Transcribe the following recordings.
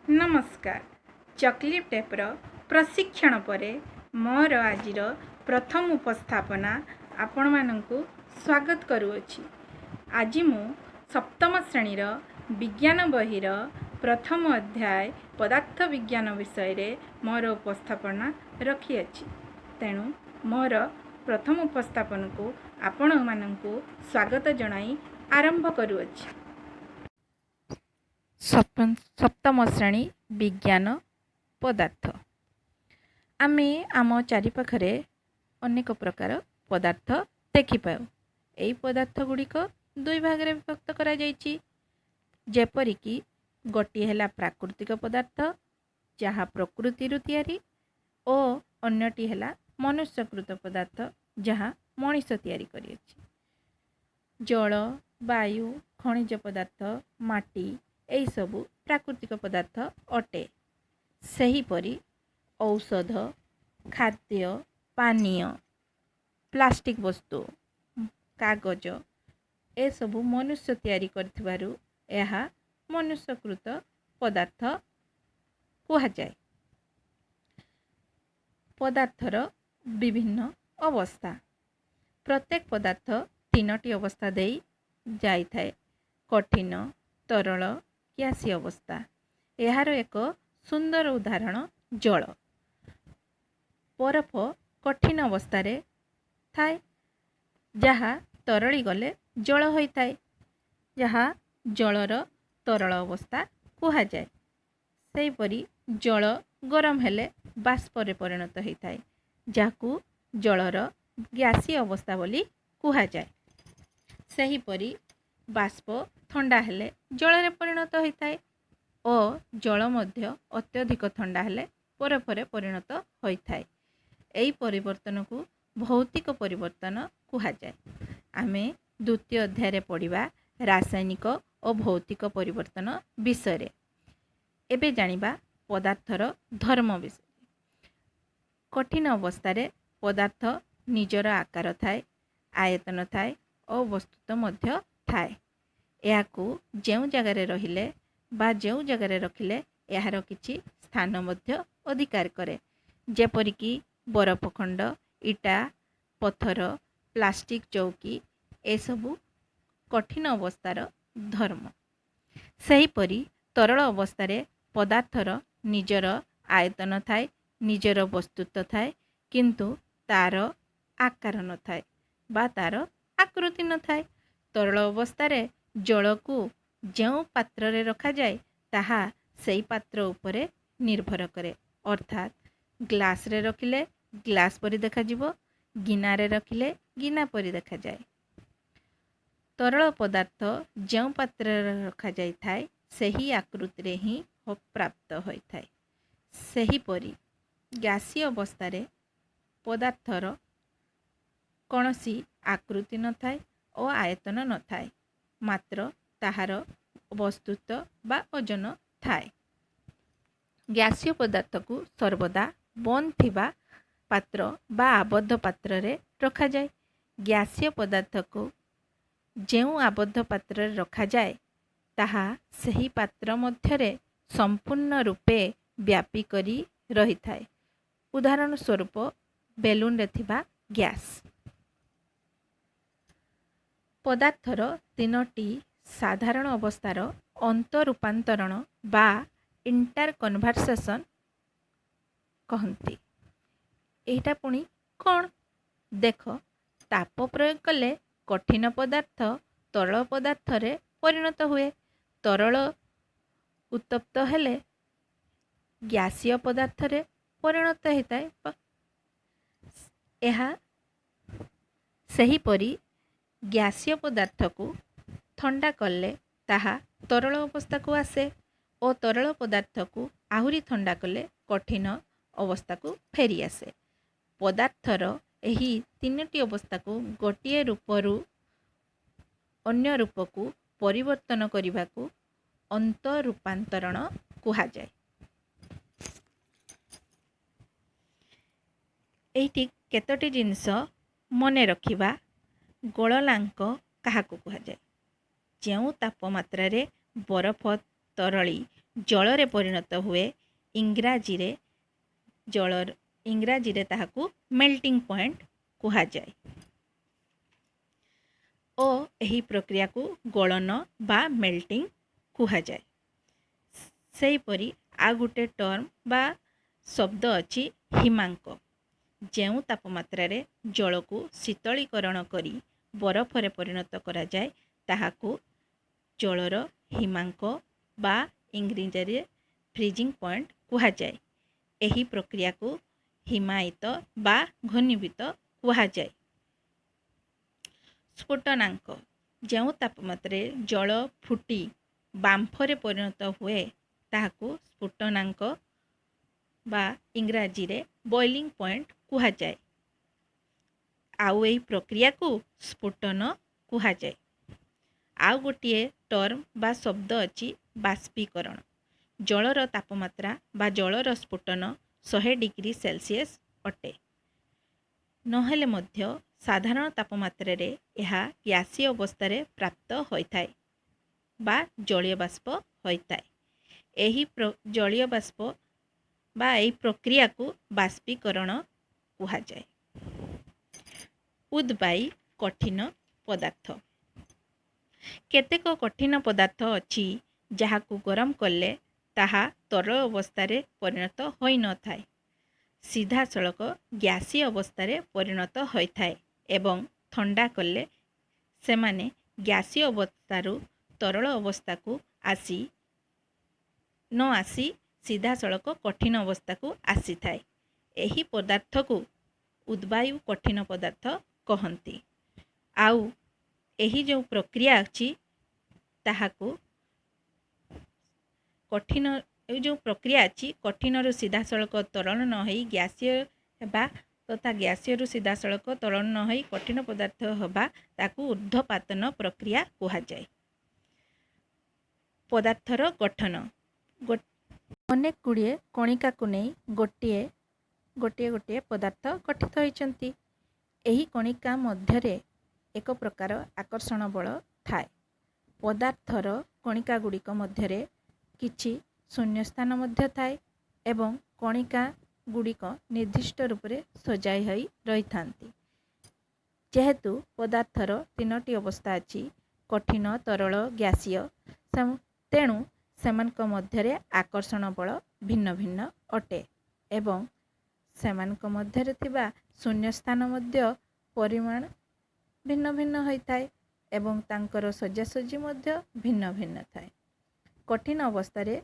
ନମସ୍କାର। ଚକଲି ଟେପ୍ର ପ୍ରଶିକ୍ଷଣ ପରେ ମୋର ଆଜିର ପ୍ରଥମ ଉପସ୍ଥାପନା ଆପଣମାନଙ୍କୁ ସ୍ୱାଗତ କରୁଅଛି। ଆଜି ମୁଁ ସପ୍ତମ ଶ୍ରେଣୀର ବିଜ୍ଞାନ ବହିର ପ୍ରଥମ ଅଧ୍ୟାୟ ପଦାର୍ଥ ବିଜ୍ଞାନ ବିଷୟରେ ମୋର ଉପସ୍ଥାପନା ରଖିଅଛି। ତେଣୁ ମୋର ପ୍ରଥମ ଉପସ୍ଥାପନକୁ ଆପଣମାନଙ୍କୁ ସ୍ୱାଗତ ଜଣାଇ ଆରମ୍ଭ କରୁଅଛି। ସପ୍ତମ ଶ୍ରେଣୀ ବିଜ୍ଞାନ, ପଦାର୍ଥ। ଆମେ ଆମ ଚାରିପାଖରେ ଅନେକ ପ୍ରକାର ପଦାର୍ଥ ଦେଖିପାଉ। ଏହି ପଦାର୍ଥ ଗୁଡ଼ିକ ଦୁଇ ଭାଗରେ ବିଭକ୍ତ କରାଯାଇଛି, ଯେପରିକି ଗୋଟିଏ ହେଲା ପ୍ରାକୃତିକ ପଦାର୍ଥ, ଯାହା ପ୍ରକୃତିରୁ ତିଆରି, ଓ ଅନ୍ୟଟି ହେଲା ମନୁଷ୍ୟକୃତ ପଦାର୍ଥ, ଯାହା ମଣିଷ ତିଆରି କରିଅଛି। ଜଳ, ବାୟୁ, ଖଣିଜ ପଦାର୍ଥ, ମାଟି ଏହିସବୁ ପ୍ରାକୃତିକ ପଦାର୍ଥ ଅଟେ। ସେହିପରି ଔଷଧ, ଖାଦ୍ୟ, ପାନୀୟ, ପ୍ଲାଷ୍ଟିକ୍ ବସ୍ତୁ, କାଗଜ ଏସବୁ ମନୁଷ୍ୟ ତିଆରି କରିଥିବାରୁ ଏହା ମନୁଷ୍ୟକୃତ ପଦାର୍ଥ କୁହାଯାଏ। ପଦାର୍ଥର ବିଭିନ୍ନ ଅବସ୍ଥା। ପ୍ରତ୍ୟେକ ପଦାର୍ଥ ତିନୋଟି ଅବସ୍ଥା ଦେଇ ଯାଇଥାଏ: କଠିନ, ତରଳ, ଗ୍ୟାସୀୟ ଅବସ୍ଥା। ଏହାର ଏକ ସୁନ୍ଦର ଉଦାହରଣ ଜଳ। ବରଫ କଠିନ ଅବସ୍ଥାରେ ଥାଏ, ଯାହା ତରଳି ଗଲେ ଜଳ ହୋଇଥାଏ, ଯାହା ଜଳର ତରଳ ଅବସ୍ଥା କୁହାଯାଏ। ସେହିପରି ଜଳ ଗରମ ହେଲେ ବାଷ୍ପରେ ପରିଣତ ହୋଇଥାଏ, ଯାହାକୁ ଜଳର ଗ୍ୟାସୀୟ ଅବସ୍ଥା ବୋଲି କୁହାଯାଏ। ସେହିପରି ବାଷ୍ପ ଥଣ୍ଡା ହେଲେ ଜଳରେ ପରିଣତ ହୋଇଥାଏ ଓ ଜଳ ମଧ୍ୟ ଅତ୍ୟଧିକ ଥଣ୍ଡା ହେଲେ ବରଫରେ ପରିଣତ ହୋଇଥାଏ। ଏହି ପରିବର୍ତ୍ତନକୁ ଭୌତିକ ପରିବର୍ତ୍ତନ କୁହାଯାଏ। ଆମେ ଦ୍ୱିତୀୟ ଅଧ୍ୟାୟରେ ପଢ଼ିବା ରାସାୟନିକ ଓ ଭୌତିକ ପରିବର୍ତ୍ତନ ବିଷୟରେ। ଏବେ ଜାଣିବା ପଦାର୍ଥର ଧର୍ମ ବିଷୟରେ। କଠିନ ଅବସ୍ଥାରେ ପଦାର୍ଥ ନିଜର ଆକାର ଥାଏ, ଆୟତନ ଥାଏ ଓ ବସ୍ତୁତ୍ୱ ମଧ୍ୟ ଥାଏ। ଏହାକୁ ଯେଉଁ ଜାଗାରେ ରହିଲେ ବା ଯେଉଁ ଜାଗାରେ ରଖିଲେ ଏହାର କିଛି ସ୍ଥାନ ମଧ୍ୟ ଅଧିକାର କରେ, ଯେପରିକି ବରଫ ଖଣ୍ଡ, ଇଟା, ପଥର, ପ୍ଲାଷ୍ଟିକ୍ ଚୌକି ଏସବୁ କଠିନ ଅବସ୍ଥାର ଧର୍ମ। ସେହିପରି ତରଳ ଅବସ୍ଥାରେ ପଦାର୍ଥର ନିଜର ଆୟତନ ଥାଏ, ନିଜର ବସ୍ତୁତ୍ୱ ଥାଏ, କିନ୍ତୁ ତାର ଆକାର ନଥାଏ ବା ତାର ଆକୃତି ନଥାଏ। ତରଳ ଅବସ୍ଥାରେ ଜଳକୁ ଯେଉଁ ପାତ୍ରରେ ରଖାଯାଏ, ତାହା ସେଇ ପାତ୍ର ଉପରେ ନିର୍ଭର କରେ। ଅର୍ଥାତ୍ ଗ୍ଲାସ୍ରେ ରଖିଲେ ଗ୍ଲାସ୍ ପରି ଦେଖାଯିବ, ଗିନାରେ ରଖିଲେ ଗିନା ପରି ଦେଖାଯାଏ। ତରଳ ପଦାର୍ଥ ଯେଉଁ ପାତ୍ରରେ ରଖାଯାଇଥାଏ, ସେହି ଆକୃତିରେ ହିଁ ପ୍ରାପ୍ତ ହୋଇଥାଏ। ସେହିପରି ଗ୍ୟାସୀୟ ଅବସ୍ଥାରେ ପଦାର୍ଥର କୌଣସି ଆକୃତି ନଥାଏ ଓ ଆୟତନ ନଥାଏ, ମାତ୍ର ତାହାର ବସ୍ତୁତ୍ୱ ବା ଓଜନ ଥାଏ। ଗ୍ୟାସୀୟ ପଦାର୍ଥକୁ ସର୍ବଦା ବନ୍ଦ ଥିବା ପାତ୍ର ବା ଆବଦ୍ଧ ପାତ୍ରରେ ରଖାଯାଏ। ଗ୍ୟାସୀୟ ପଦାର୍ଥକୁ ଯେଉଁ ଆବଦ୍ଧ ପାତ୍ରରେ ରଖାଯାଏ, ତାହା ସେହି ପାତ୍ର ମଧ୍ୟରେ ସମ୍ପୂର୍ଣ୍ଣ ରୂପେ ବ୍ୟାପି କରି ରହିଥାଏ। ଉଦାହରଣ ସ୍ୱରୂପ ବେଲୁନରେ ଥିବା ଗ୍ୟାସ୍। ପଦାର୍ଥର ତିନୋଟି ସାଧାରଣ ଅବସ୍ଥାର ଅନ୍ତରୂପାନ୍ତରଣ ବା ଇଣ୍ଟର କନଭର୍ସନ୍ କହନ୍ତି। ଏଇଟା ପୁଣି କ'ଣ? ଦେଖ, ତାପ ପ୍ରୟୋଗ କଲେ କଠିନ ପଦାର୍ଥ ତରଳ ପଦାର୍ଥରେ ପରିଣତ ହୁଏ, ତରଳ ଉତ୍ତପ୍ତ ହେଲେ ଗ୍ୟାସୀୟ ପଦାର୍ଥରେ ପରିଣତ ହୋଇଥାଏ। ଏହା ସେହିପରି ଗ୍ୟାସୀୟ ପଦାର୍ଥକୁ ଥଣ୍ଡା କଲେ ତାହା ତରଳ ଅବସ୍ଥାକୁ ଆସେ ଓ ତରଳ ପଦାର୍ଥକୁ ଆହୁରି ଥଣ୍ଡା କଲେ କଠିନ ଅବସ୍ଥାକୁ ଫେରିଆସେ। ପଦାର୍ଥର ଏହି ତିନୋଟି ଅବସ୍ଥାକୁ ଗୋଟିଏ ରୂପରୁ ଅନ୍ୟ ରୂପକୁ ପରିବର୍ତ୍ତନ କରିବାକୁ ଅନ୍ତରୂପାନ୍ତରଣ କୁହାଯାଏ। ଏଇଠି କେତୋଟି ଜିନିଷ ମନେ ରଖିବା। ଗଳନାଙ୍କ କାହାକୁ କୁହାଯାଏ? ଯେଉଁ ତାପମାତ୍ରାରେ ବରଫ ତରଳି ଜଳରେ ପରିଣତ ହୁଏ, ଇଂରାଜୀରେ ଜଳ ଇଂରାଜୀରେ ତାହାକୁ ମେଲ୍ଟିଂ ପଏଣ୍ଟ କୁହାଯାଏ ଓ ଏହି ପ୍ରକ୍ରିୟାକୁ ଗଳନ ବା ମେଲ୍ଟିଂ କୁହାଯାଏ। ସେହିପରି ଆଉ ଗୋଟେ ଟର୍ମ ବା ଶବ୍ଦ ଅଛି, ହିମାଙ୍କ। ଯେଉଁ ତାପମାତ୍ରାରେ ଜଳକୁ ଶୀତଳୀକରଣ କରି ବରଫରେ ପରିଣତ କରାଯାଏ, ତାହାକୁ ଜଳର ହିମାଙ୍କ ବା ଇଂରାଜୀରେ ଫ୍ରିଜିଂ ପଏଣ୍ଟ କୁହାଯାଏ। ଏହି ପ୍ରକ୍ରିୟାକୁ ହିମାୟିତ ବା ଘନୀଭୂତ କୁହାଯାଏ। ସ୍ଫୁଟନାଙ୍କ। ଯେଉଁ ତାପମାତ୍ରାରେ ଜଳ ଫୁଟି ବାମ୍ଫରେ ପରିଣତ ହୁଏ, ତାହାକୁ ସ୍ଫୁଟନାଙ୍କ ବା ଇଂରାଜୀରେ ବଏଲିଂ ପଏଣ୍ଟ କୁହାଯାଏ। ଆଉ ଏହି ପ୍ରକ୍ରିୟାକୁ ସ୍ଫୁଟନ କୁହାଯାଏ। ଆଉ ଗୋଟିଏ ଟର୍ମ ବା ଶବ୍ଦ ଅଛି, ବାଷ୍ପୀକରଣ। ଜଳର ତାପମାତ୍ରା ବା ଜଳର ସ୍ଫୁଟନ 100 ଡିଗ୍ରୀ ସେଲସିୟସ୍ ଅଟେ। ନହେଲେ ମଧ୍ୟ ସାଧାରଣ ତାପମାତ୍ରାରେ ଏହା ଗ୍ୟାସୀୟ ଅବସ୍ଥାରେ ପ୍ରାପ୍ତ ହୋଇଥାଏ ବା ଜଳୀୟ ବାଷ୍ପ ହୋଇଥାଏ। ଏହି ଜଳୀୟ ବାଷ୍ପ ବା ଏହି ପ୍ରକ୍ରିୟାକୁ ବାଷ୍ପୀକରଣ କୁହାଯାଏ। ଉଦ୍ବାୟୀ କଠିନ ପଦାର୍ଥ। କେତେକ କଠିନ ପଦାର୍ଥ ଅଛି, ଯାହାକୁ ଗରମ କଲେ ତାହା ତରଳ ଅବସ୍ଥାରେ ପରିଣତ ହୋଇନଥାଏ, ସିଧାସଳଖ ଗ୍ୟାସୀୟ ଅବସ୍ଥାରେ ପରିଣତ ହୋଇଥାଏ ଏବଂ ଥଣ୍ଡା କଲେ ସେମାନେ ଗ୍ୟାସୀୟ ଅବସ୍ଥାରୁ ତରଳ ଅବସ୍ଥାକୁ ଆସି ନ ଆସି ସିଧାସଳଖ କଠିନ ଅବସ୍ଥାକୁ ଆସିଥାଏ। ଏହି ପଦାର୍ଥକୁ ଉଦ୍ବାୟୁ କଠିନ ପଦାର୍ଥ କହନ୍ତି। ଆଉ ଏହି ଯେଉଁ ପ୍ରକ୍ରିୟା ଅଛି ତାହାକୁ କଠିନ ଏଇ ଯେଉଁ ପ୍ରକ୍ରିୟା ଅଛି, କଠିନରୁ ସିଧାସଳଖ ତରଳ ନ ହେଇ ଗ୍ୟାସୀୟ ହେବା ତଥା ଗ୍ୟାସୀୟରୁ ସିଧାସଳଖ ତରଳ ନ ହୋଇ କଠିନ ପଦାର୍ଥ ହେବା, ତାକୁ ଉର୍ଦ୍ଧ୍ୱପାତନ ପ୍ରକ୍ରିୟା କୁହାଯାଏ। ପଦାର୍ଥର ଗଠନ। ଅନେକ ଗୁଡ଼ିଏ କଣିକାକୁ ନେଇ ଗୋଟିଏ ଗୋଟିଏ ଗୋଟିଏ ପଦାର୍ଥ ଗଠିତ ହୋଇଛନ୍ତି। ଏହି କଣିକା ମଧ୍ୟରେ ଏକ ପ୍ରକାର ଆକର୍ଷଣ ବଳ ଥାଏ। ପଦାର୍ଥର କଣିକା ଗୁଡ଼ିକ ମଧ୍ୟରେ କିଛି ଶୂନ୍ୟସ୍ଥାନ ମଧ୍ୟ ଥାଏ ଏବଂ କଣିକା ଗୁଡ଼ିକ ନିର୍ଦ୍ଦିଷ୍ଟ ରୂପରେ ସଜାଇ ହୋଇ ରହିଥାନ୍ତି। ଯେହେତୁ ପଦାର୍ଥର ତିନୋଟି ଅବସ୍ଥା ଅଛି, କଠିନ, ତରଳ, ଗ୍ୟାସୀୟ, ତେଣୁ ସେମାନଙ୍କ ମଧ୍ୟରେ ଆକର୍ଷଣ ବଳ ଭିନ୍ନ ଭିନ୍ନ ଅଟେ ଏବଂ ସେମାନଙ୍କ ମଧ୍ୟରେ ଥିବା ଶୂନ୍ୟସ୍ଥାନ ମଧ୍ୟ ପରିମାଣ ଭିନ୍ନ ଭିନ୍ନ ହୋଇଥାଏ ଏବଂ ତାଙ୍କର ସଜାସଜି ମଧ୍ୟ ଭିନ୍ନ ଭିନ୍ନ ଥାଏ। କଠିନ ଅବସ୍ଥାରେ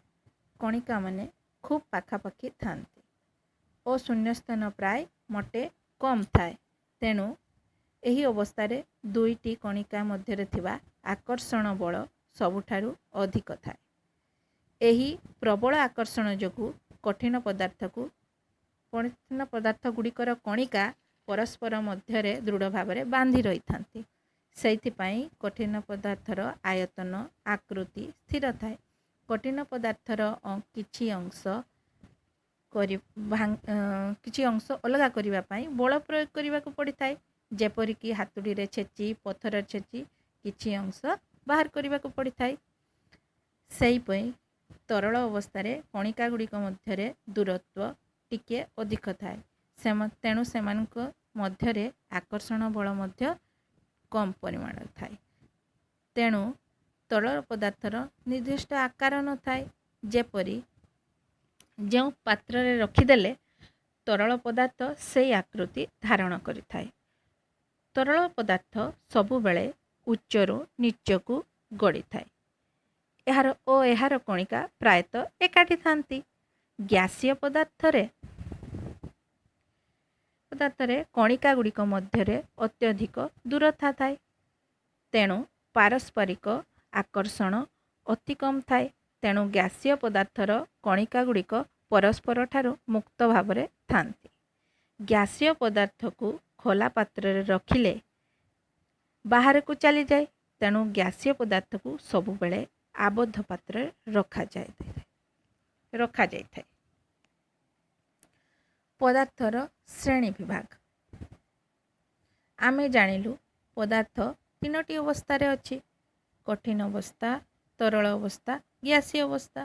କଣିକାମାନେ ଖୁବ୍ ପାଖାପାଖି ଥାନ୍ତି ଓ ଶୂନ୍ୟସ୍ଥାନ ପ୍ରାୟ ମୋଟେ କମ୍ ଥାଏ। ତେଣୁ ଏହି ଅବସ୍ଥାରେ ଦୁଇଟି କଣିକା ମଧ୍ୟରେ ଥିବା ଆକର୍ଷଣ ବଳ ସବୁଠାରୁ ଅଧିକ ଥାଏ। ଏହି ପ୍ରବଳ ଆକର୍ଷଣ ଯୋଗୁଁ କଠିନ ପଦାର୍ଥ ଗୁଡ଼ିକର କଣିକା ପରସ୍ପର ମଧ୍ୟରେ ଦୃଢ଼ ଭାବରେ ବାନ୍ଧି ରହିଥାନ୍ତି। ସେଇଥିପାଇଁ କଠିନ ପଦାର୍ଥର ଆୟତନ, ଆକୃତି ସ୍ଥିର ଥାଏ। କଠିନ ପଦାର୍ଥର କିଛି ଅଂଶ ଅଲଗା କରିବା ପାଇଁ ବଳ ପ୍ରୟୋଗ କରିବାକୁ ପଡ଼ିଥାଏ, ଯେପରିକି ହାତୁଡ଼ିରେ ଛେଚି, ପଥର ଛେଚି କିଛି ଅଂଶ ବାହାର କରିବାକୁ ପଡ଼ିଥାଏ। ସେଇପାଇଁ ତରଳ ଅବସ୍ଥାରେ କଣିକା ଗୁଡ଼ିକ ମଧ୍ୟରେ ଦୂରତ୍ୱ ଟିକିଏ ଅଧିକ ଥାଏ, ତେଣୁ ସେମାନଙ୍କ ମଧ୍ୟରେ ଆକର୍ଷଣ ବଳ ମଧ୍ୟ କମ୍ ପରିମାଣରେ ଥାଏ। ତେଣୁ ତରଳ ପଦାର୍ଥର ନିର୍ଦ୍ଦିଷ୍ଟ ଆକାର ନଥାଏ, ଯେପରି ଯେଉଁ ପାତ୍ରରେ ରଖିଦେଲେ ତରଳ ପଦାର୍ଥ ସେଇ ଆକୃତି ଧାରଣ କରିଥାଏ। ତରଳ ପଦାର୍ଥ ସବୁବେଳେ ଉଚ୍ଚରୁ ନୀଚକୁ ଗଡ଼ିଥାଏ ଏହାର କଣିକା ପ୍ରାୟତଃ ଏକାଠି ଥାନ୍ତି। ଗ୍ୟାସୀୟ ପଦାର୍ଥରେ କଣିକା ଗୁଡ଼ିକ ମଧ୍ୟରେ ଅତ୍ୟଧିକ ଦୂରତା ଥାଏ, ତେଣୁ ପାରସ୍ପରିକ ଆକର୍ଷଣ ଅତି କମ୍ ଥାଏ। ତେଣୁ ଗ୍ୟାସୀୟ ପଦାର୍ଥର କଣିକା ଗୁଡ଼ିକ ପରସ୍ପର ଠାରୁ ମୁକ୍ତ ଭାବରେ ଥାନ୍ତି। ଗ୍ୟାସୀୟ ପଦାର୍ଥକୁ ଖୋଲା ପାତ୍ରରେ ରଖିଲେ ବାହାରକୁ ଚାଲିଯାଏ, ତେଣୁ ଗ୍ୟାସୀୟ ପଦାର୍ଥକୁ ସବୁବେଳେ ଆବଦ୍ଧ ପାତ୍ରରେ ରଖାଯାଇଥାଏ। ପଦାର୍ଥର ଶ୍ରେଣୀ ବିଭାଗ। ଆମେ ଜାଣିଲୁ ପଦାର୍ଥ ତିନୋଟି ଅବସ୍ଥାରେ ଅଛି, କଠିନ ଅବସ୍ଥା, ତରଳ ଅବସ୍ଥା, ଗ୍ୟାସୀୟ ଅବସ୍ଥା।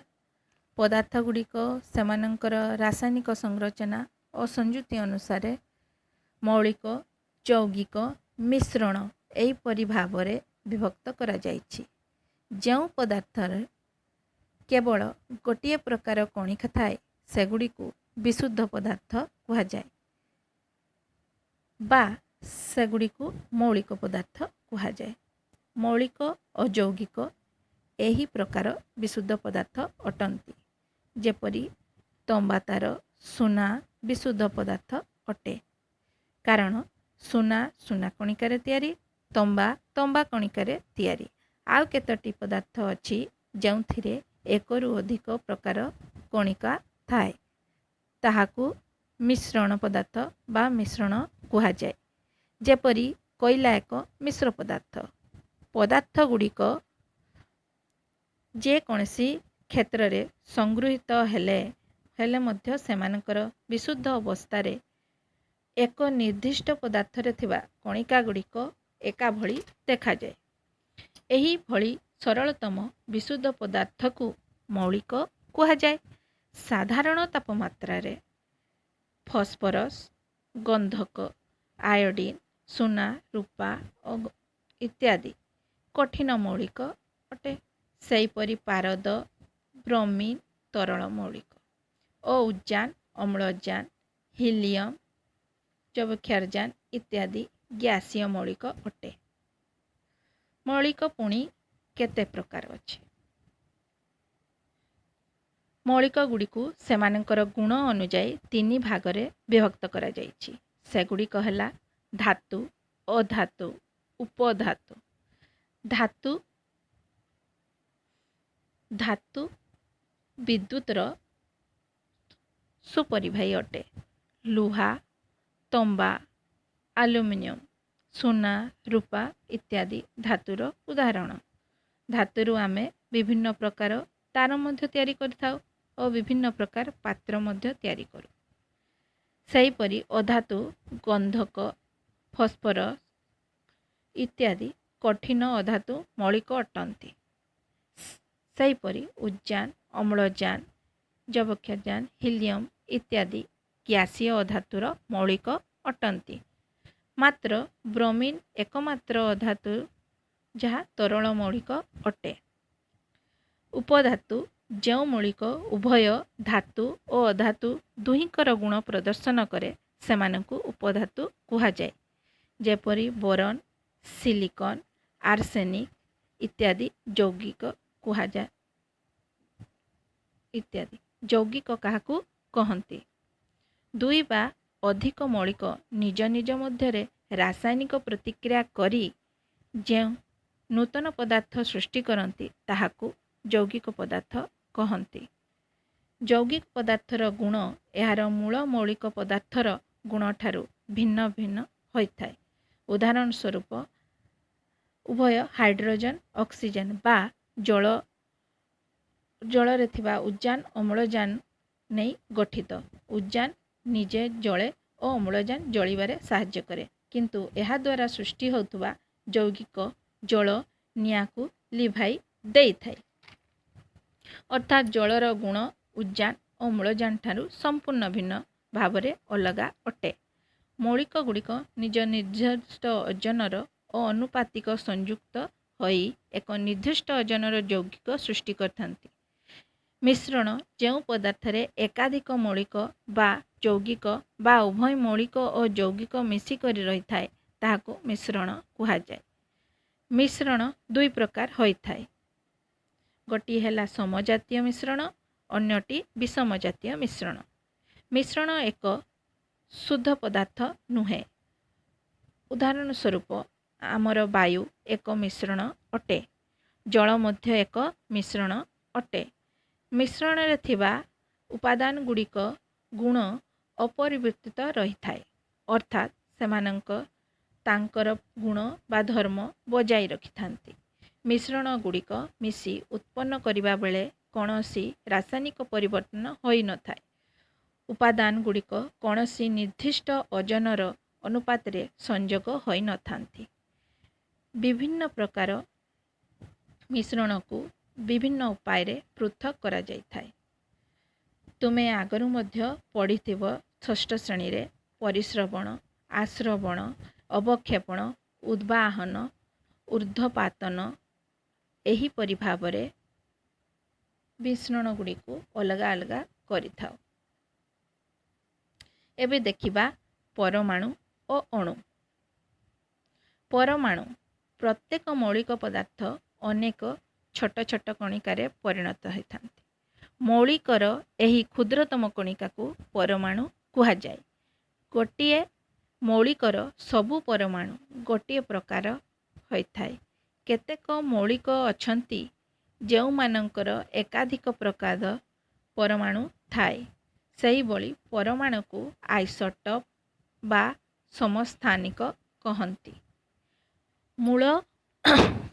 ପଦାର୍ଥ ଗୁଡ଼ିକ ସେମାନଙ୍କର ରାସାୟନିକ ସଂରଚନା ଓ ସଂଯୁକ୍ତି ଅନୁସାରେ ମୌଳିକ, ଯୌଗିକ, ମିଶ୍ରଣ ଏହିପରି ଭାବରେ ବିଭକ୍ତ କରାଯାଇଛି। ଯେଉଁ ପଦାର୍ଥରେ କେବଳ ଗୋଟିଏ ପ୍ରକାର କଣିକା ଥାଏ, ସେଗୁଡ଼ିକୁ ବିଶୁଦ୍ଧ ପଦାର୍ଥ କୁହାଯାଏ ବା ସେଗୁଡ଼ିକୁ ମୌଳିକ ପଦାର୍ଥ କୁହାଯାଏ। ମୌଳିକ ଓ ଯୌଗିକ ଏହି ପ୍ରକାର ବିଶୁଦ୍ଧ ପଦାର୍ଥ ଅଟନ୍ତି। ଯେପରି ତମ୍ବା ତାର, ସୁନା ବିଶୁଦ୍ଧ ପଦାର୍ଥ ଅଟେ, କାରଣ ସୁନା ସୁନା କଣିକାରେ ତିଆରି, ତମ୍ବା ତମ୍ବା କଣିକାରେ ତିଆରି। ଆଉ କେତୋଟି ପଦାର୍ଥ ଅଛି ଯେଉଁଥିରେ ଏକରୁ ଅଧିକ ପ୍ରକାର କଣିକା ଥାଏ, ତାହାକୁ ମିଶ୍ରଣ ପଦାର୍ଥ ବା ମିଶ୍ରଣ କୁହାଯାଏ। ଯେପରି କୋଇଲା ଏକ ମିଶ୍ର ପଦାର୍ଥ। ପଦାର୍ଥ ଗୁଡ଼ିକ ଯେକୌଣସି କ୍ଷେତ୍ରରେ ସଂଗୃହୀତ ହେଲେ ମଧ୍ୟ ସେମାନଙ୍କର ବିଶୁଦ୍ଧ ଅବସ୍ଥାରେ ଏକ ନିର୍ଦ୍ଦିଷ୍ଟ ପଦାର୍ଥରେ ଥିବା କଣିକା ଗୁଡ଼ିକ ଏକା ଭଳି ଦେଖାଯାଏ। ଏହିଭଳି ସରଳତମ ବିଶୁଦ୍ଧ ପଦାର୍ଥକୁ ମୌଳିକ କୁହାଯାଏ। ସାଧାରଣ ତାପମାତ୍ରାରେ ଫସ୍ଫରସ୍, ଗନ୍ଧକ, ଆୟୋଡ଼ିନ୍, ସୁନା, ରୂପା ଓ ଇତ୍ୟାଦି କଠିନ ମୌଳିକ ଅଟେ। ସେହିପରି ପାରଦ, ବ୍ରୋମିନ୍ ତରଳ ମୌଳିକ ଓ ଉଦ୍ଜାନ, ଅମ୍ଳଜାନ, ହିଲିୟମ୍, ଯବକ୍ଷାରଜାନ ଇତ୍ୟାଦି ଗ୍ୟାସୀୟ ମୌଳିକ ଅଟେ। ମୌଳିକ ପୁଣି କେତେ ପ୍ରକାର ଅଛି? ମୌଳିକ ଗୁଡ଼ିକୁ ସେମାନଙ୍କର ଗୁଣ ଅନୁଯାୟୀ ତିନି ଭାଗରେ ବିଭକ୍ତ କରାଯାଇଛି। ସେଗୁଡ଼ିକ ହେଲା ଧାତୁ, ଅଧାତୁ, ଉପଧାତୁ। ଧାତୁ ବିଦ୍ୟୁତର ସୁପରିବାହୀ ଅଟେ। ଲୁହା, ତମ୍ବା, ଆଲୁମିନିୟମ, ସୁନା, ରୂପା ଇତ୍ୟାଦି ଧାତୁର ଉଦାହରଣ। ଧାତୁରୁ ଆମେ ବିଭିନ୍ନ ପ୍ରକାର ତାର ମଧ୍ୟ ତିଆରି କରିଥାଉ ଓ ବିଭିନ୍ନ ପ୍ରକାର ପାତ୍ର ମଧ୍ୟ ତିଆରି କରୁ। ସେହିପରି ଅଧାତୁ ଗନ୍ଧକ, ଫସ୍ଫରସ୍ ଇତ୍ୟାଦି କଠିନ ଅଧାତୁ ମୌଳିକ ଅଟନ୍ତି। ସେହିପରି ଉଦ୍ଜାନ, ଅମ୍ଳଜାନ, ଯବକ୍ଷାରଜାନ, ହିଲିୟମ୍ ଇତ୍ୟାଦି ଗ୍ୟାସୀୟ ଅଧାତୁର ମୌଳିକ ଅଟନ୍ତି। ମାତ୍ର ବ୍ରୋମିନ୍ ଏକମାତ୍ର ଅଧାତୁ ଯାହା ତରଳ ମୌଳିକ ଅଟେ। ଉପଧାତୁ ଯେଉଁ ମୌଳିକ ଉଭୟ ଧାତୁ ଓ ଅଧାତୁ ଦୁହିଁଙ୍କର ଗୁଣ ପ୍ରଦର୍ଶନ କରେ, ସେମାନଙ୍କୁ ଉପଧାତୁ କୁହାଯାଏ। ଯେପରି ବୋରନ୍, ସିଲିକନ୍, ଆର୍ସେନିକ୍ ଇତ୍ୟାଦି ଯୌଗିକ କୁହାଯାଏ ଇତ୍ୟାଦି। ଯୌଗିକ କାହାକୁ କହନ୍ତି? ଦୁଇ ବା ଅଧିକ ମୌଳିକ ନିଜ ନିଜ ମଧ୍ୟରେ ରାସାୟନିକ ପ୍ରତିକ୍ରିୟା କରି ଯେଉଁ ନୂତନ ପଦାର୍ଥ ସୃଷ୍ଟି କରନ୍ତି, ତାହାକୁ ଯୌଗିକ ପଦାର୍ଥ କହନ୍ତି। ଯୌଗିକ ପଦାର୍ଥର ଗୁଣ ଏହାର ମୂଳ ମୌଳିକ ପଦାର୍ଥର ଗୁଣଠାରୁ ଭିନ୍ନ ଭିନ୍ନ ହୋଇଥାଏ। ଉଦାହରଣ ସ୍ୱରୂପ, ଉଭୟ ହାଇଡ୍ରୋଜେନ୍, ଅକ୍ସିଜେନ୍ ବା ଜଳରେ ଥିବା ଉଦ୍ଜାନ, ଅମ୍ଳଜାନ ନେଇ ଗଠିତ। ଉଦ୍ଜାନ ନିଜେ ଜଳେ ଓ ଅମ୍ଳଜାନ ଜଳିବାରେ ସାହାଯ୍ୟ କରେ, କିନ୍ତୁ ଏହାଦ୍ୱାରା ସୃଷ୍ଟି ହେଉଥିବା ଯୌଗିକ ଜଳ ନିଆଁକୁ ଲିଭାଇ ଦେଇଥାଏ। ଅର୍ଥାତ୍ ଜଳର ଗୁଣ ଉଦ୍ଜାନ ଓ ଅମ୍ଳଜାନ ଠାରୁ ସମ୍ପୂର୍ଣ୍ଣ ଭିନ୍ନ ଭାବରେ ଅଲଗା ଅଟେ। ମୌଳିକ ଗୁଡ଼ିକ ନିଜ ନିର୍ଦ୍ଦିଷ୍ଟ ଓଜନର ଓ ଅନୁପାତିକ ସଂଯୁକ୍ତ ହୋଇ ଏକ ନିର୍ଦ୍ଦିଷ୍ଟ ଓଜନର ଯୌଗିକ ସୃଷ୍ଟି କରିଥାନ୍ତି। ମିଶ୍ରଣ ଯେଉଁ ପଦାର୍ଥରେ ଏକାଧିକ ମୌଳିକ ବା ଯୌଗିକ ବା ଉଭୟ ମୌଳିକ ଓ ଯୌଗିକ ମିଶିକରି ରହିଥାଏ, ତାହାକୁ ମିଶ୍ରଣ କୁହାଯାଏ। ମିଶ୍ରଣ ଦୁଇ ପ୍ରକାର ହୋଇଥାଏ। ଗୋଟିଏ ହେଲା ସମଜାତୀୟ ମିଶ୍ରଣ, ଅନ୍ୟଟି ବିଷମ ଜାତୀୟ ମିଶ୍ରଣ। ମିଶ୍ରଣ ଏକ ଶୁଦ୍ଧ ପଦାର୍ଥ ନୁହେଁ। ଉଦାହରଣ ସ୍ୱରୂପ, ଆମର ବାୟୁ ଏକ ମିଶ୍ରଣ ଅଟେ, ଜଳ ମଧ୍ୟ ଏକ ମିଶ୍ରଣ ଅଟେ। ମିଶ୍ରଣରେ ଥିବା ଉପାଦାନ ଗୁଡ଼ିକ ଗୁଣ ଅପରିବର୍ତ୍ତିତ ରହିଥାଏ, ଅର୍ଥାତ୍ ସେମାନଙ୍କ ତାଙ୍କର ଗୁଣ ବା ଧର୍ମ ବଜାଇ ରଖିଥାନ୍ତି। ମିଶ୍ରଣ ଗୁଡ଼ିକ ମିଶି ଉତ୍ପନ୍ନ କରିବା ବେଳେ କୌଣସି ରାସାୟନିକ ପରିବର୍ତ୍ତନ ହୋଇନଥାଏ। ଉପାଦାନ ଗୁଡ଼ିକ କୌଣସି ନିର୍ଦ୍ଦିଷ୍ଟ ଓଜନର ଅନୁପାତରେ ସଂଯୋଗ ହୋଇନଥାନ୍ତି। ବିଭିନ୍ନ ପ୍ରକାର ମିଶ୍ରଣକୁ ବିଭିନ୍ନ ଉପାୟରେ ପୃଥକ୍ କରାଯାଇଥାଏ। ତୁମେ ଆଗରୁ ମଧ୍ୟ ପଢ଼ିଥିବ ଷଷ୍ଠ ଶ୍ରେଣୀରେ ପରିସ୍ରବଣ, ଆସ୍ରବଣ, ଅବକ୍ଷେପଣ, ଉଦ୍ବାହନ, ଉର୍ଦ୍ଧ୍ୱପାତନ, ଏହିପରି ଭାବରେ ମିଶ୍ରଣ ଗୁଡ଼ିକୁ ଅଲଗା ଅଲଗା କରିଥାଉ। ଏବେ ଦେଖିବା ପରମାଣୁ ଓ ଅଣୁ। ପରମାଣୁ: ପ୍ରତ୍ୟେକ ମୌଳିକ ପଦାର୍ଥ ଅନେକ ଛୋଟ ଛୋଟ କଣିକାରେ ପରିଣତ ହୋଇଥାନ୍ତି। ମୌଳିକର ଏହି କ୍ଷୁଦ୍ରତମ କଣିକାକୁ ପରମାଣୁ କୁହାଯାଏ। ଗୋଟିଏ ମୌଳିକର ସବୁ ପରମାଣୁ ଗୋଟିଏ ପ୍ରକାର ହୋଇଥାଏ। କେତେକ ମୌଳିକ ଅଛନ୍ତି, ଯେଉଁମାନଙ୍କର ଏକାଧିକ ପ୍ରକାର ପରମାଣୁ ଥାଏ। ସେହିଭଳି ପରମାଣୁକୁ ଆଇସୋଟପ୍ ବା ସମସ୍ଥାନିକ କହନ୍ତି। ମୂଳ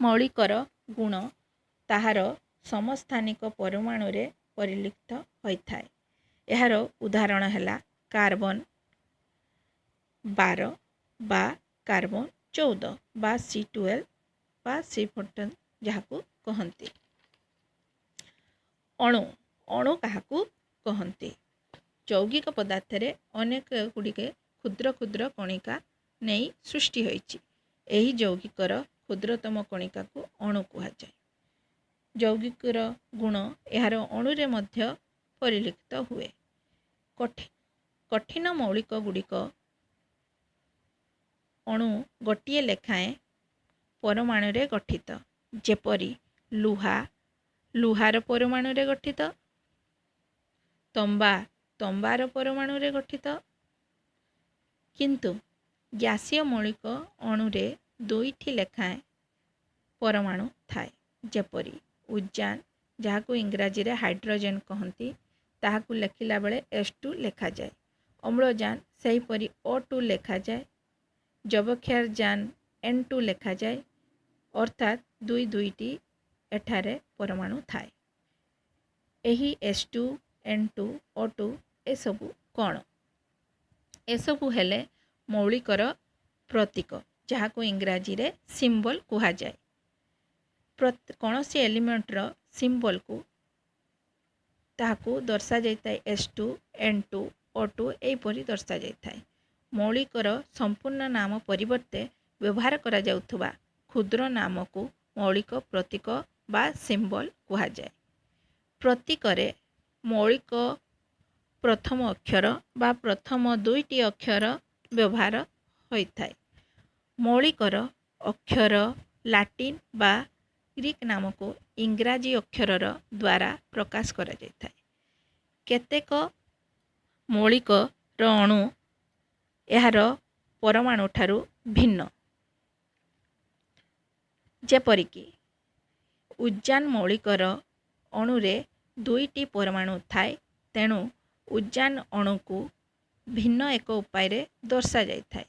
ମୌଳିକର ଗୁଣ ତାହାର ସମସ୍ଥାନିକ ପରମାଣୁରେ ପରିଲକ୍ଷିତ ହୋଇଥାଏ। ଏହାର ଉଦାହରଣ ହେଲା କାର୍ବନ 12 ବା କାର୍ବନ 14 ବା C12 ବା C14 ଯାହାକୁ କହନ୍ତି। ଅଣୁ। ଅଣୁ କାହାକୁ କହନ୍ତି? ଯୌଗିକ ପଦାର୍ଥରେ ଅନେକ ଗୁଡ଼ିଏ କ୍ଷୁଦ୍ର କ୍ଷୁଦ୍ର କଣିକା ନେଇ ସୃଷ୍ଟି ହୋଇଛି। ଏହି ଯୌଗିକର କ୍ଷୁଦ୍ରତମ କଣିକାକୁ ଅଣୁ କୁହାଯାଏ। ଯୌଗିକର ଗୁଣ ଏହାର ଅଣୁରେ ମଧ୍ୟ ପରିଲକ୍ଷିତ ହୁଏ। କଠିନ ମୌଳିକ ଗୁଡ଼ିକ ଅଣୁ ଗୋଟିଏ ଲେଖାଏଁ ପରମାଣୁରେ ଗଠିତ, ଯେପରି ଲୁହା ଲୁହାର ପରମାଣୁରେ ଗଠିତ, ତମ୍ବା ତମ୍ବାର ପରମାଣୁରେ ଗଠିତ। କିନ୍ତୁ ଗ୍ୟାସୀୟ ମୌଳିକ ଅଣୁରେ ଦୁଇଟି ଲେଖାଏଁ ପରମାଣୁ ଥାଏ, ଯେପରି ଉଦଜାନ, ଯାହାକୁ ଇଂରାଜୀରେ ହାଇଡ୍ରୋଜେନ୍ କହନ୍ତି, ତାହାକୁ ଲେଖିଲା ବେଳେ H2 ଲେଖାଯାଏ। ଅମ୍ଳଜାନ ସେହିପରି O2 ଲେଖାଯାଏ। ଯବକ୍ଷାରଜାନ N2 ଲେଖାଯାଏ। ଅର୍ଥାତ୍ ଦୁଇ ଦୁଇଟି ଏଠାରେ ପରମାଣୁ ଥାଏ। ଏହି H2, N2, O2 ଏସବୁ କ'ଣ? ଏସବୁ ହେଲେ ମୌଳିକର ପ୍ରତୀକ, ଯାହାକୁ ଇଂରାଜୀରେ ସିମ୍ବଲ କୁହାଯାଏ। କୌଣସି ଏଲିମେଣ୍ଟର ସିମ୍ବଲକୁ ତାହାକୁ ଦର୍ଶାଯାଇଥାଏ H2, N2, O2 ଏହିପରି ଦର୍ଶାଯାଇଥାଏ। ମୌଳିକର ସମ୍ପୂର୍ଣ୍ଣ ନାମ ପରିବର୍ତ୍ତେ ବ୍ୟବହାର କରାଯାଉଥିବା କ୍ଷୁଦ୍ର ନାମକୁ ମୌଳିକ ପ୍ରତୀକ ବା ସିମ୍ବଲ କୁହାଯାଏ। ପ୍ରତୀକରେ ମୌଳିକ ପ୍ରଥମ ଅକ୍ଷର ବା ପ୍ରଥମ ଦୁଇଟି ଅକ୍ଷର ବ୍ୟବହାର ହୋଇଥାଏ। ମୌଳିକର ଅକ୍ଷର ଲାଟିନ୍ ବା ଗ୍ରୀକ୍ ନାମକୁ ଇଂରାଜୀ ଅକ୍ଷରର ଦ୍ୱାରା ପ୍ରକାଶ କରାଯାଇଥାଏ। କେତେକ ମୌଳିକର ଅଣୁ ଏହାର ପରମାଣୁଠାରୁ ଭିନ୍ନ, ଯେପରିକି ଉଦଜାନ ମୌଳିକର ଅଣୁରେ ଦୁଇଟି ପରମାଣୁ ଥାଏ, ତେଣୁ ଉଦଜାନ ଅଣୁକୁ ଭିନ୍ନ ଏକ ଉପାୟରେ ଦର୍ଶାଯାଇଥାଏ।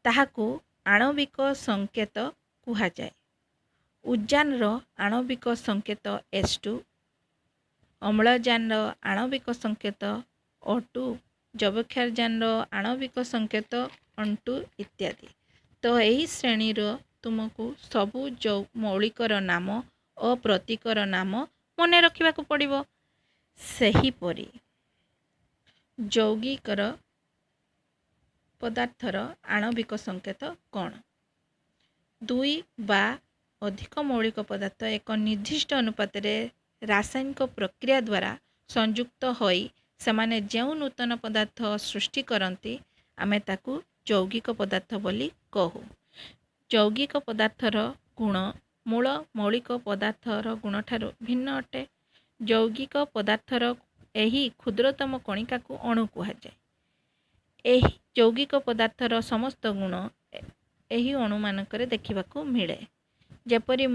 ତାହାକୁ ଆଣବିକ ସଂକେତ କୁହାଯାଏ। ଉଦଜାନର ଆଣବିକ ସଂକେତ H2, ଅମ୍ଳଜାନର ଆଣବିକ ସଂକେତ O2, ଯବକ୍ଷାରଜାନର ଆଣବିକ ସଂକେତ N2 ଇତ୍ୟାଦି। ତ ଏହି ଶ୍ରେଣୀର ତୁମକୁ ସବୁ ମୌଳିକର ନାମ ଓ ପ୍ରତୀକର ନାମ ମନେ ରଖିବାକୁ ପଡ଼ିବ। ସେହିପରି ଯୌଗିକର ପଦାର୍ଥର ଆଣବିକ ସଂକେତ କ'ଣ? ଦୁଇ ବା ଅଧିକ ମୌଳିକ ପଦାର୍ଥ ଏକ ନିର୍ଦ୍ଦିଷ୍ଟ ଅନୁପାତରେ ରାସାୟନିକ ପ୍ରକ୍ରିୟା ଦ୍ୱାରା ସଂଯୁକ୍ତ ହୋଇ ସେମାନେ ଯେଉଁ ନୂତନ ପଦାର୍ଥ ସୃଷ୍ଟି କରନ୍ତି, ଆମେ ତାକୁ ଯୌଗିକ ପଦାର୍ଥ ବୋଲି କହୁ। ଯୌଗିକ ପଦାର୍ଥର ଗୁଣ ମୂଳ ମୌଳିକ ପଦାର୍ଥର ଗୁଣଠାରୁ ଭିନ୍ନ ଅଟେ। ଯୌଗିକ ପଦାର୍ଥର ଏହି କ୍ଷୁଦ୍ରତମ କଣିକାକୁ ଅଣୁ କୁହାଯାଏ। ଏହି ଯୌଗିକ ପଦାର୍ଥର ସମସ୍ତ ଗୁଣ ଏହି ଅଣୁମାନଙ୍କରେ ଦେଖିବାକୁ ମିଳେ। ଯେପରି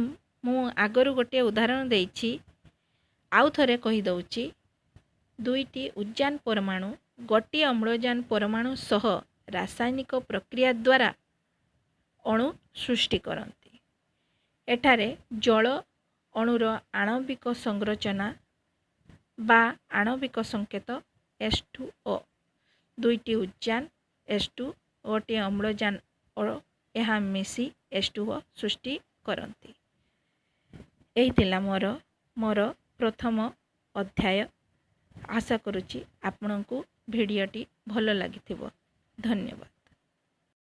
ମୁଁ ଆଗରୁ ଗୋଟିଏ ଉଦାହରଣ ଦେଇଛି, ଆଉ ଥରେ କହିଦେଉଛି। ଦୁଇଟି ଉଦଜାନ ପରମାଣୁ ଗୋଟିଏ ଅମ୍ଳଜାନ ପରମାଣୁ ସହ ରାସାୟନିକ ପ୍ରକ୍ରିୟା ଦ୍ୱାରା ଅଣୁ ସୃଷ୍ଟି କରନ୍ତି। ଏଠାରେ ଜଳ ଅଣୁର ଆଣବିକ ସଂରଚନା ବା ଆଣବିକ ସଂକେତ H2O। ଦୁଇଟି ଉଦଜାନ H2, ଗୋଟିଏ ଅମ୍ଳଜାନ ଓ, ଏହା ମିଶି H2O ସୃଷ୍ଟି କରନ୍ତି। ଏହି ଥିଲା ମୋର ପ୍ରଥମ ଅଧ୍ୟାୟ। ଆଶା କରୁଛି ଆପଣଙ୍କୁ ଭିଡ଼ିଓଟି ଭଲ ଲାଗିଥିବ। ଧନ୍ୟବାଦ।